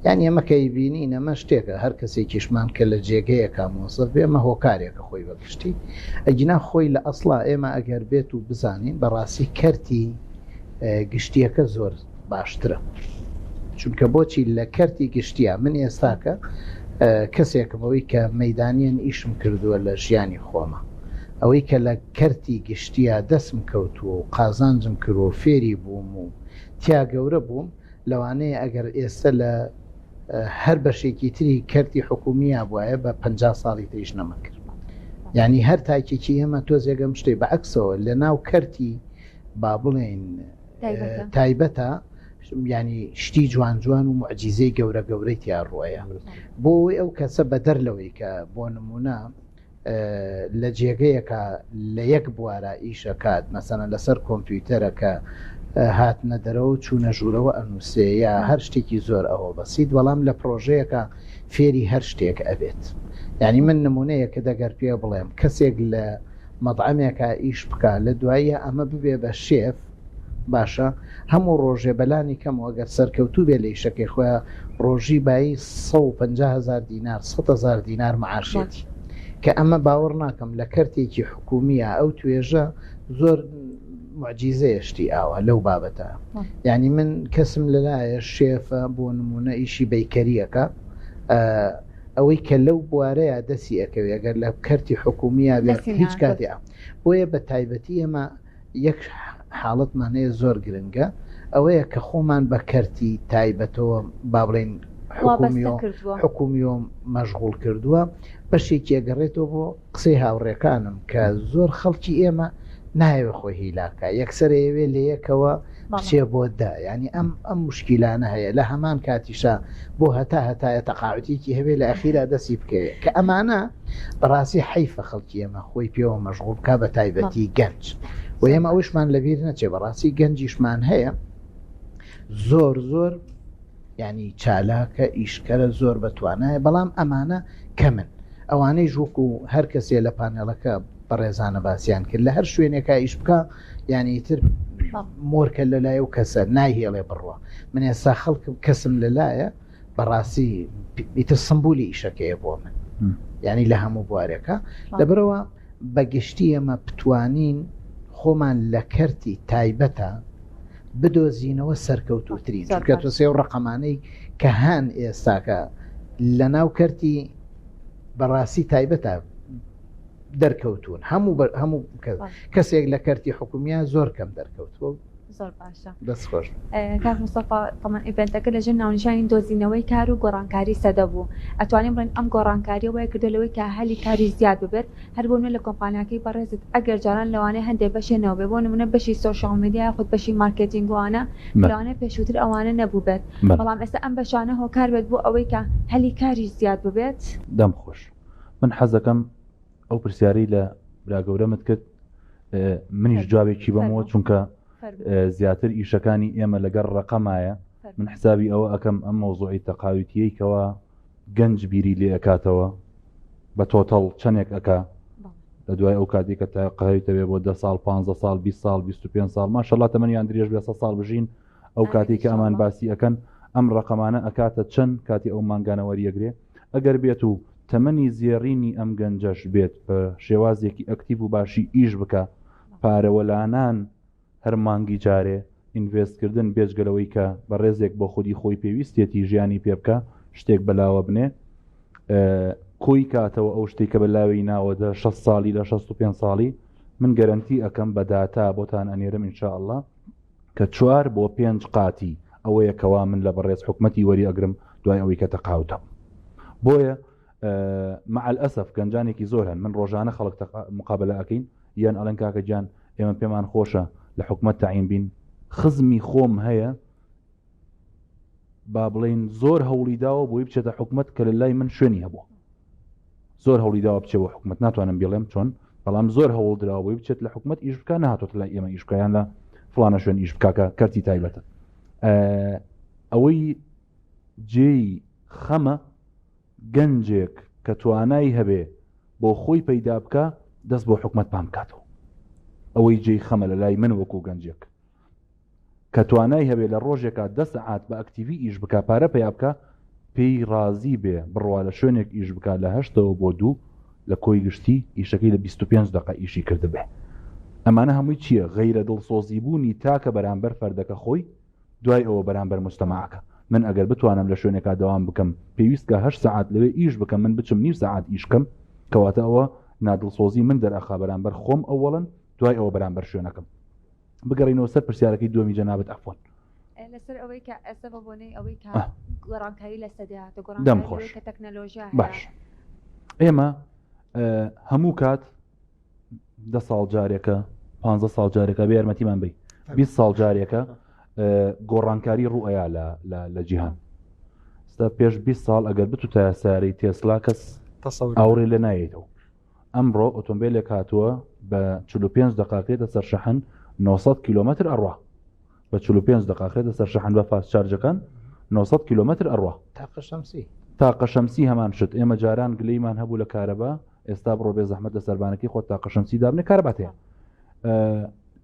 [SPEAKER 2] یانی ئەمە کە ئەیبینین ئەمە شتێکە هەر کەسێکیشمان کە لە جێگەیەکا مۆزەف بێ ئەمە هۆکارێکە خۆی بە گشتی ئەگینا خۆی لە ئەسڵا ئێمە ئەگەر بێت و بزانین بەڕاستی کەرتی گشتیەکە زۆر باشترە چونکە بۆچی لە کەرتی گشتیە من ئێستاکە کەسێکم ئەوەی کە مەدانیان ئیشم کردووە لە ژیانی خۆمە ئەوەی کە لە کەرتی گشتیە دەسم کەوتووە و قازانجم کردووە و فێری بووم و تیا گەورە بووم لەوانەیە ئەگەر ئێستە لە هەر بەشێکی تری کەرتی حکومییا بوایە بە 50 ساڵی تریش نەمەکرد یعنی هەر تاکێکی ئێمە تۆزێک ئەم شتەی بە عەکسەوە لە ناو کەرتی با بڵێین تایبەتە ینی شتی جوان جوان و معجیزەی گەورە گەورەی تیا ڕۆیە بۆ ئەوەی ئەو کەسە بەدەر لەوەی کە بۆ نمونە لە جێگەیەکا لە یەک بوارا ئیش ئەکات مەسەلەن لەسەر کۆمپیوتەرە کە هاتنە دەرەوە و چوونە ژوورەوە ئەنووسێ یا هەر شتێکی زۆر ئەوە بەسیت بەڵام لە پرۆژەیەکە فێری هەر شتێک ئەبێت یعنی من نمونەیەکە دەگەر پێ بڵێم کەسێک لە مەطعەمێکا ئیش بکا لە دواییە ئەمە ببێ بە شێف باشە هەموو ڕۆژێ بەلانی کەمەوە گەر سەرکەوتوو بێ لە ئیشەکەی خۆیا ڕۆژی بایی 150 هەزار دینار 100 هەزار دینار معاشێتی کە ئەمە باوەڕ ناکەم لە کەرتێکی حکومیە ئەو توێژە زۆر معجیزەیە شتی ئاوا لەو بابەتە یعنی من کەسم لەلایە شێفە بۆ نمونە ئیشی بەیکەریەکە ئەوەی کە لەو بوارەیە دەسی ئەکەوێ گەر لە کەرتی حکومیە بێت هیچ کاتێ بۆیە بە تایبەتی ئێمە یەک حاڵەتمان هەیە زۆر گرنگە ئەوەیە کە خۆمان بە کەرتی تایبەتەوە با بڵێین حکومیۆ مەشغوڵ کردووە بەشێکی ئەگەڕێتەوە بۆ قسەی هاوڕێکانم کە زۆر خەڵکی ئێمە نایەوێ خۆی هیلاکە یەکسەر ئەیەوێ لە یەکەوە بچێ بۆ دە یانی ئەم ئەم مشکیلانە هەیە لە هەمان کاتیشا بۆ هەتا هەتایە تەقاعوتێکی هەبێ لە ئەخیرا دەستی بکەوێ کە ئەمانە بەڕاستی حەیفە خەڵکی ئێمە خۆی پێوە مەشغوڵ بکا بە تایبەتی گەنج و ئێمە ئەوشمان لەبیر نەچێ بەڕاستی گەنجیشمان هەیە زۆر زۆر ینی چالاکە ئیشکەرە زۆر بەتوانایە بەڵام ئەمانە کەمن ئەوانەی ژوک و هەر کەسێ لە پانێڵەکە بەڕێزانە باسییان کرد لە هەر شوێنێکا ئیش بکە یعنی تر مۆرکە لەلای و کەسە نایهێڵێ بڕوە من ئێستا خەڵکم کەسم لەلایە بەڕاستی ئیتر سمبولی ئیشەکەیە بۆ من یعنی لە هەموو بوارێکە لەبەرەوە بەگشتی ئێمە بتوانین خۆمان لە کەرتی تایبەتە بدۆزینەوە سەرکەوتوترین چونکە تۆ سێ و ڕقەمانەی کە هەن ئێستاکە لە ناو کەرتی بەڕاستی تایبەتە دەرکەوتون هەموو هەموو کەسێک لە کەرتی حکومیان زۆر کەم دەرکەوتووە.
[SPEAKER 1] زۆر باشە.
[SPEAKER 2] دەست خۆش.
[SPEAKER 1] کاک مستەفا تەمەن event ەکە لەژێر ناونیشانی دۆزینەوەی کار و گۆڕانکاری سەدە بوو ئەتوانین بڵێین ئەم گۆڕانکاریە وای کردوە لەوەی کە هەلی کاری زیاد ببێت هەر بۆ نمونە لە کۆمپانیاکەی بەڕێزت ئەگەر جاران لەوانەیە هەندێ بەشێ نەوبێ بۆ نمونە بەشی social media یاخود بەشی مارکێتینگ و ئەوانە کە لەوانەیە پێشووتر ئەوانە نەبووبێت بەڵام ئێستا ئەم بەشانە هۆکار بێت بۆ ئەوەی کە هەلی کاریش زیاد ببێت.
[SPEAKER 3] دەم خۆش من حەزەکەم ئەو پرسیارەی لە برا گەورەمت کرد منیش جوابێکی بەمەوە چونکە زیاتر ئیشەکانی ئێمە لەگەڵ ڕقەمایە من حسابی ئەوە ئەەکەم ئەم مەوزوعی تەقاویتیەی کەوا گەنج بیری لێ ئەکاتەوە بە تۆتەڵ چەندێک ئەک لە دوای ئەو کاتی کە تاقاویتەوێ بۆ ده ساڵ 15 ساڵ 20 ساڵ 25 ساڵ ماشەڵا تەمەنیان درێژ بێ ساڵ بژین ئەو کاتێک کە ئەمان باسی ئەکەن ئەم ڕقەمانە ئەکاتە چەند کاتی ئەو مانگانە وەریەگرێ ئەگەر بێت و تەمەنی زێڕینی ئەم گەنجەش بێت بە شێوازێکی ئەکتیڤ و باشی ئیش بکا پارەوەلانان هەر مانگی جارێ invest کردن بێجگە لەوەی کە بەڕێزێک بۆ خودی خۆی پێویستێتی ژیانی پێ بکا شتێک بەلاوە بنێ کۆی کاتەوە ئەو شتێک کە بەلاوی ناوە دە 6 ساڵی لە 65 ساڵی من گەرەنتی ئەەکەم بە داتا بۆتان ئەنێرم ان شاء الله کە چوار بۆ پێنج قاتی ئەوەیە کەوا من لە بەڕێز حکومەتی وەری ئەگرم دوای ئەوەی کە تەقاوت هەبووم بۆیە مع الاسف گەنجانێکی زۆر هەن من ڕۆژانە خەڵک مقابلە ئەکەین یان ئەڵێن کاکە گیان ئێمە پێمان خۆشە لە حکومەت تەعین بین خزمی خۆم هەیە با بڵین زۆر هەوڵی داوە بۆی بچێتە حکومەت کە لە لای من شوێنی هەبوو زۆر هەوڵی داوە بچێ بۆ حکومەت ناتوانم بیڵێم چۆن بەڵام زۆر هەوڵ دراوە بۆی بچێت لە حکومەت ئیش بکە نهاتۆتە لای ئێمە ئیش بکە یان لە فڵانە شوێن ئیش بکاکە کەرتی تایبەتە ئەوەی جێی خەمە گەنجێک کە توانای هەبێ بۆ خۆی پەیدا بکە دەست بۆ حکومەت پان بکاتەوە ئەوەی جێی خەمە لە لای من وەکو گەنجێک کە توانای هەبێ لە ڕۆژێکا دە سەعات بە ئەکتیڤی ئیش بکا پارە پەیا بکا پێی ڕازی بێ بڕوا لە شوێنێک ئیش بکا لە هەشتەوە بۆ دوو لە کۆی گشتی ئیشەکەی لە 25 دەقە ئیشی کردبێ ئەمانە هەمووی چییە غەیرە دڵسۆزی بوونی تاکە بەرامبەر فەردەکە خۆی دوای ئەوە بەرامبەر موجتەمەعەکە من ئەگەر بتوانم لە شوێنێکا دەوام بکەم پێویست کە هەشت سەعات لەوێ ئیش بکەم من بچم نیو سەعات ئیش کەم کەواتە ئەوە نادڵسۆزی من دەرئەخا بەرامبەر خۆم ئەوەڵەن دوای ئەوە بەرامبەر شوێنەکەم بگەڕینەوە سەر پرسیارەکەی دووەمی جەنابت عەفوەن.
[SPEAKER 1] لەسەر ئەوەی کە ئێستا بە بۆنەی ئەوەی کە گۆڕانکاری لە سەدە هاتە
[SPEAKER 3] دەم خۆش
[SPEAKER 1] کە تەکنەلۆژیا
[SPEAKER 3] باش ئێمە هەموو کات دە ساڵ جارێکە پ ساڵ جارێکە بێ یارمەتیمان بی 20 ساڵ جارێکە گۆڕانکاری ڕوئەیا لە جیهان ستا پێش 20 ساڵ ئەگەر بتوتایە سیارەی تێسلا کەس ئاوڕێ لە نایەتەوە ئەمڕۆ ئۆتۆمبیلێک هاتووە بە 45 دقاقێتە سەر شەحن 900 کیلومتر ئەڕوا بە 45 دقاقێتە سەر شەحن بە fast charge ەکان 900 کیلومتر ئەڕوا
[SPEAKER 2] تاقە شەمسی
[SPEAKER 3] تاقە شەمسی هەمان شت ئێمە جاران گلەیمان هەبوو لە کارەبا ئێستا بڕۆ بێ زەحمەت لە سەربانەکەی خۆت تاقە شەمسی دابنێ کارەبات هەیە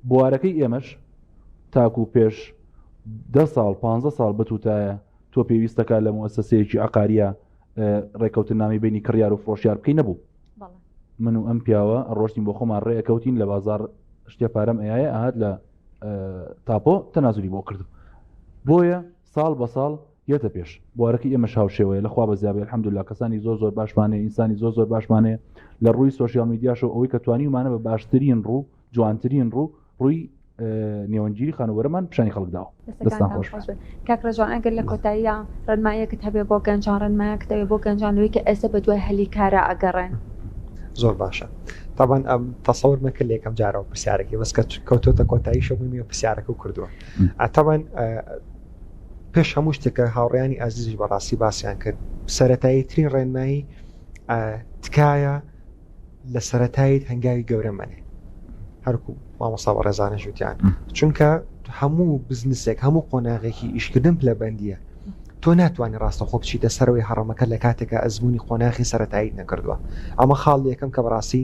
[SPEAKER 3] بوارەکەی ئێمەش تاکو پێش دە ساڵ پ ساڵ بتوتایە تۆ پێویستەکە لە موسسەیەکی عقاریە ڕێکەوتنامی بینی کڕیار و فرۆشیار بکەی نەبوو من و ئەم پیاوە ڕۆشتین بۆ خۆمان ڕێەکەوتین لە بازار شتێ پارەم ئەیە ئاهات لە تاپۆ تەنازلی بۆ کردم بۆیە ساڵ بە ساڵ یەتە پێش. بوارەکەی ئێمەش هاوشێوەیە لە خوا بەزیابێ الحمدللە کەسانی زۆر زۆر باشمان هەیە ئینسانی زۆر زۆر باشمان هەیە لە ڕووی social media شەوە ئەوەی کە توانیومانە بە باشترین ڕوو جوانترین ڕوو ڕووی نێوەندگیری خانووبەرەمان پیشانی خەڵک داوە. دەستان خۆش بێت.
[SPEAKER 1] کاک ڕێژوان ئەگەر لە کۆتاییا ڕێنماییەکت هەبێ بۆ گەنجان ڕێنمایەکت هەبێ بۆ گەنجان لەوەی کە ئێستا بە دوای هەلی کارا ئەگەڕێن.
[SPEAKER 4] زۆر باشە تابان ئەم تەسەور مەکە لە یەکەم جارەوە پرسیارەکەی بەس کە کەوتۆتە کۆتاییشە بووی پرسیارەکە کردووە تابان پێش هەموو شتێکە هاوڕیانی ئازیزیش بەڕاستی باسییان کرد سەتایی ترین ڕێنمایی تکایە لە سەتایت هەنگاوی گەورە مەنێ هەرکو مامۆسا بە ڕێزانە ژوتیان چونکە هەموو بزنسێک هەموو قۆناغێکی ئیشکردن پلەبندیە تۆ ناتوانانی ڕاستەخۆ بچیتە سەرەوەی هەڕەمەکە لە کاتێکە ئەزمموی قۆناغی سەتایی نەکردووە ئەمە خاڵ یەکەم کە بەڕاستی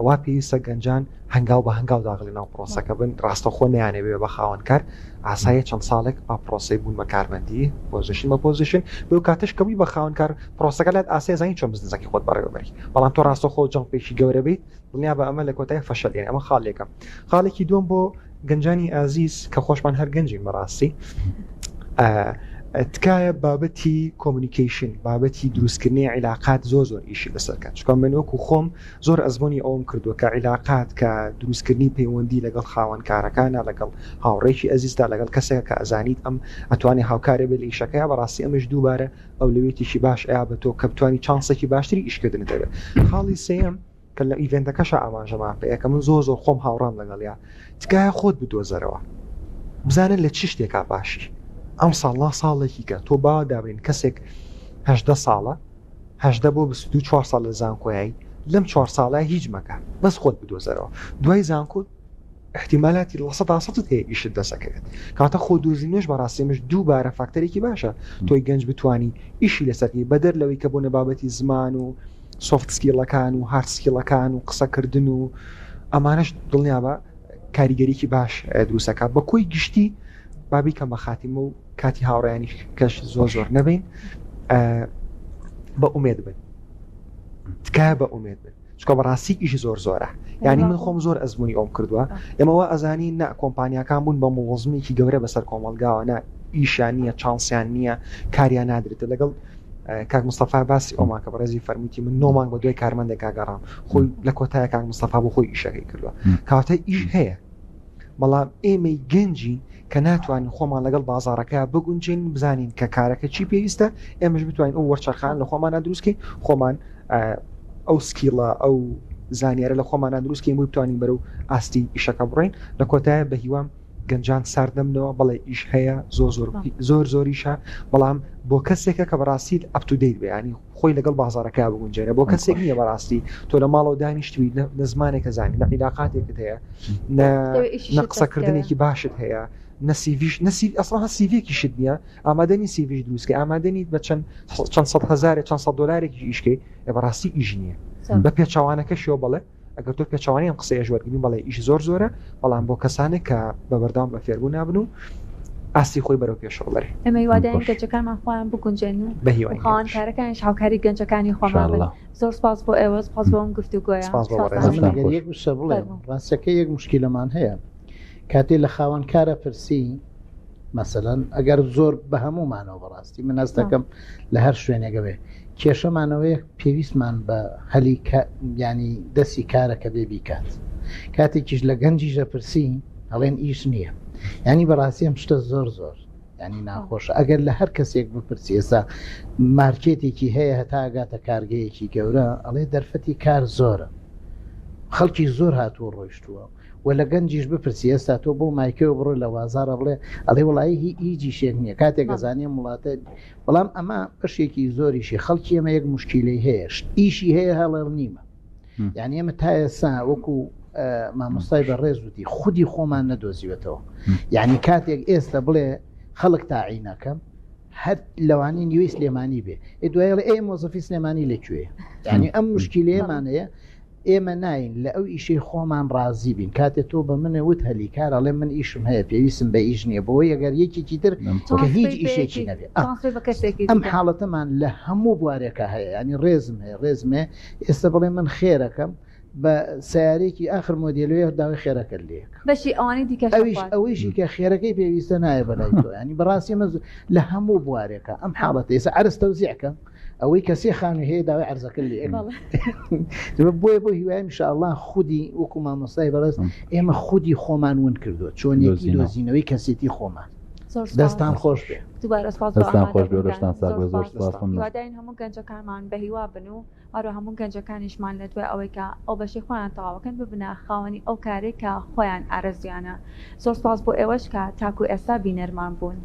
[SPEAKER 4] وا پێویستە گەنجان هەنگاو بە هەنگاو داخلی ناو پرۆسەکە بن، ڕاستەوخۆ نەیانەوێ بە خاوەن کار، ئاساییە چەند ساڵێک با پرۆسەی بوون بە کارمەندی position بە position بێ و کاتەش کە بووی بە خاوەن کار پرۆسەکە لات ئاسایە زانی چۆن بزنسەکەی خۆت بەڕێوە بەری بەڵام تۆ ڕاستەوخۆ jump ێکی گەورە بیت دڵنیا بە ئەمە لە کۆتایی فەشەل دێنێ ئەمە خاڵ یەکەم خاڵێکی دووەم بۆ گەنجانی ئازیز کە خۆشمان هەر گەنجین بەڕاستی. تکایە بابەتی communication بابەتی دروستکردنی عیلاقات زۆر زۆر ئیشی لەسەر کەن چونکە من وەکو خۆم زۆر ئەزموونی ئەوەم کردووە کە عیلاقات کە دروستکردنی پەیوەندی لەگەڵ خاوەن کارەکانە لەگەڵ هاوڕێکی ئەزیزدا لەگەڵ کەسێک کە ئەزانیت ئەم ئەتوانێ هاوکارێ بێت لە ئیشەکەیا بەڕاستی ئەمەش دووبارە ئەولەویەتێکی باش ئەیا بە تۆ کە بتوانی چانسێکی باشتری ئیشکردنت هەبێت خاڵی سێیەم کە لە event ەکەشا ئاماژەمان پێیە کە من زۆر زۆر خۆم هاوڕام لەگەڵیا تکایە خۆت بدۆزەرەوە بزانە لە چ شتێکا باشی ئەم ساڵ نا ساڵێکی کە تۆ با دابین کەسێک هەشدە ساڵە هەشدە بۆ 22 چوار ساڵ لە زانکۆیایی لەم چوار ساڵە هیچ مەکە بەس خۆت بدۆزەرەوە دوای زانکۆ احتیمالاتی لە سەدا سەدت هەیە ئیشت دەسەکەوێت کاتە خۆ دۆزینەوەش بەڕاستی مش دووبارە فاکتەرێکی باشە تۆی گەنج بتانی ئیشی لەسەرکی بەدەر لەوەی کە بۆنە بابەتی زمان و soft skill ەکان و hard skill ەکان و قسەکردن و ئەمانەش دڵنیابە کاریگەریی باش دروستەکە بە کۆی گشتی بابی کەم بە خاتیمە و کاتی هاوڕیانی کەش زۆر زۆر نەبین بە ئومێد بن تکایە بە ئومێد بن چکە بەڕاستی ئیشی زۆر زۆرە یعنی من خۆم زۆر ئەزمموی ئەوم کردووە ئێمە وا ئەزانی نا کۆمپانیاکان بوون بە مڵزمێکی گەورە بەسەر کۆمەلگاوە نا ئیشیان نییە چانسیان نییە کاریان نادرێتە لەگەڵ کاک مستەفا باسی ئەومان کە بەڕێزی فەرمووتی من نۆ مانگ بە دوای کارمەندێکا گەڕام خۆی لە کۆتایە کاک مستەفا بۆ خۆی ئیشەکەی کردووە کاتە ئیش هەیە بەڵام ئێمەی گەنجین کە ناتوانین خۆمان لەگەڵ بازارەکە بگونجێن بزانین کە کارەکە چی پێویستە ئێمەش بتوانین ئەو وەرچەرخان لە خۆمانە دروستکەین خۆمان ئەو skill ە ئەو زانیارە لە خۆمانە دروستکەین بۆی بتوانین بەرەو ئاستی ئیشەکە بڕین لە کۆتایە بە هیوام گەنجان سارد نەبنەوە بەڵێ ئیش هەیە زۆر زۆر زۆر زۆریشە بەڵام بۆ کەسێکە کە بەڕاستی up to date بێ ینی خۆی لەگەڵ بازارەکە بگونجێنە بۆ کەسێک نییە بەڕاستی تۆ لە ماڵەوە دانیشتوی نە زمانێکە زانی نە عیلاقاتێکت هەیە نە قسەکردنێکی باشت هەیە نە سیڤیش نەسی ئەسڵا هە سیڤێکیشت نییە ئامادەنی سیڤیش دروستکە ئامادەنیت بە چەند چەند سەد هەزارێک چەند سەد دۆلارێکی ئیشکەی بەڕاستی ئیش نییە بە پێچەوانەکەشیەوە بەڵێ ئەگەر تۆ پێچەوانەی ئەم قسەیەش وەرگری بەڵێ ئیش زۆر زۆرە بەڵام بۆ کەسانێک کە بە بەردەوام بە فێربوو نابن و ئاستی خۆی بەرەو پێشەوە بەرێ.
[SPEAKER 1] ئێمە هیوادارین گەنجەکانمان خۆیان بگونجێنن و
[SPEAKER 4] بە هیوای
[SPEAKER 1] خاوەن
[SPEAKER 4] ئێمەش.
[SPEAKER 1] کارەکانیش هاوکاری گەنجەکانی خۆمان بن.
[SPEAKER 3] ئینشاءاللە.
[SPEAKER 1] زۆر سپاس بۆ ئێوە، سپاس بۆ ئەم گفتوگۆیە.
[SPEAKER 4] سپاس بۆ
[SPEAKER 1] سپاستان
[SPEAKER 4] بەڕێزتان.
[SPEAKER 2] من
[SPEAKER 3] دەستتان
[SPEAKER 2] ئەگەر
[SPEAKER 3] خۆش.
[SPEAKER 2] یەک وشە بڵێم
[SPEAKER 1] فەرموو.
[SPEAKER 2] ڕاستەکەی یەک موشکیلەمان هەیە کاتێ لە خاوەن کارە پرسی مەسەلەن ئەگەر زۆر بە هەموومانەوە بەڕاستی من هەست دەکەم لە هەر شوێنێکە بێ کێشەمانەوەیە پێویستمان بە هەلی ینی دەستی کارەکە بێ بیکات کاتێکیش لە گەنجیش دەپرسی ئەڵێن ئیش نییە ینی بەڕاستی ئەم شتە زۆر زۆر ینی ناخۆشە ئەگەر لە هەر کەسێک بپرسی ئێستا مارکێتێکی هەیە هەتا ئەگاتە کارگەیەکی گەورە ئەڵێ دەرفەتی کار زۆرە خەڵکی زۆر هاتووە ڕۆیشتووە وە لە گەنجیش بپرسی ئێستا تۆ بۆ مایکەوە بڕۆ لە وازارە بڵێ ئەڵێ وڵی هی هیچیشێک نییە کاتێک گەزانانی ئەم وڵاتە بەڵام ئەمە بەشێکی زۆریشی خەڵکی ئەمە یەک مشکیلەی هەیە ئیشی هەیە هەڵێڵ نیمە یعنی ئێمە تا ئێستا وەکو مامۆستای بە ڕێز وتی خودی خۆمان نەدۆزیوەتەوە یعنی کاتێک ئێستا بڵێ خەڵک تاعینەکەم هەر لەوانی نیوەی سلێمانی بێ ئێ دوایڵێ ئێ مۆزەفی سلێمانی لەکوێ یعنی ئەم مشکیلەیەمان هەیە ئێمە ناین لە ئەو ئیشەی خۆمان ڕازی بین کاتێ تۆ بە منە وت هەلی کار ئەڵێ من ئیشم هەیە پێویستم بە ئیش نییە بۆی ئەگەر یەکێکی تر کە هیچ ئیشێکی نەبێ ئەم حاڵەتەمان لە هەموو بوارێکا هەیە ینی ڕێزم هەیە ڕێزم هەیە ئێستا بڵێ من خێرەکەم بە سیارێکی ئاخر مۆدیلوێ داوای خێرەکەت لێک
[SPEAKER 1] بەشی ئەوانی دیکە
[SPEAKER 2] ئەویش ئەوەیشی کە خێرەکەی پێویستە نایە بەلای تۆ ینی بەڕاستی ئەمە لە هەموو بوارێکە ئەم حاڵەتە ئێستا عەرز تەوزیعکە ئەوەی کە سێ خانوی هەیە داوای عەرزەکە لێ بۆیە بۆ هیوای انشاءاللە خودی وەکو مامۆستای بەڕێز ئێمە خودی خۆمان ون کردووە چۆنیەتی دۆزینەوەی کەسێتی خۆمان دەستان خۆش بێ
[SPEAKER 1] دووبارە سپاس
[SPEAKER 3] دەستان خۆش بێ دەستان ساغ بێ زۆر سپاس
[SPEAKER 1] هیوادارین هەموو گەنجەکانمان بە هیوا بن و هەروە هەموو گەنجەکانیشمان لە دوای ئەوەی کە ئەو بەشەی خۆیان تەواوەکەن ببنە خاوەنی ئەو کارەی کە خۆیان ئارەزویانە زۆر سپاس بۆ ئێوەش کە تاکو ئێستا بینەرمان بوون.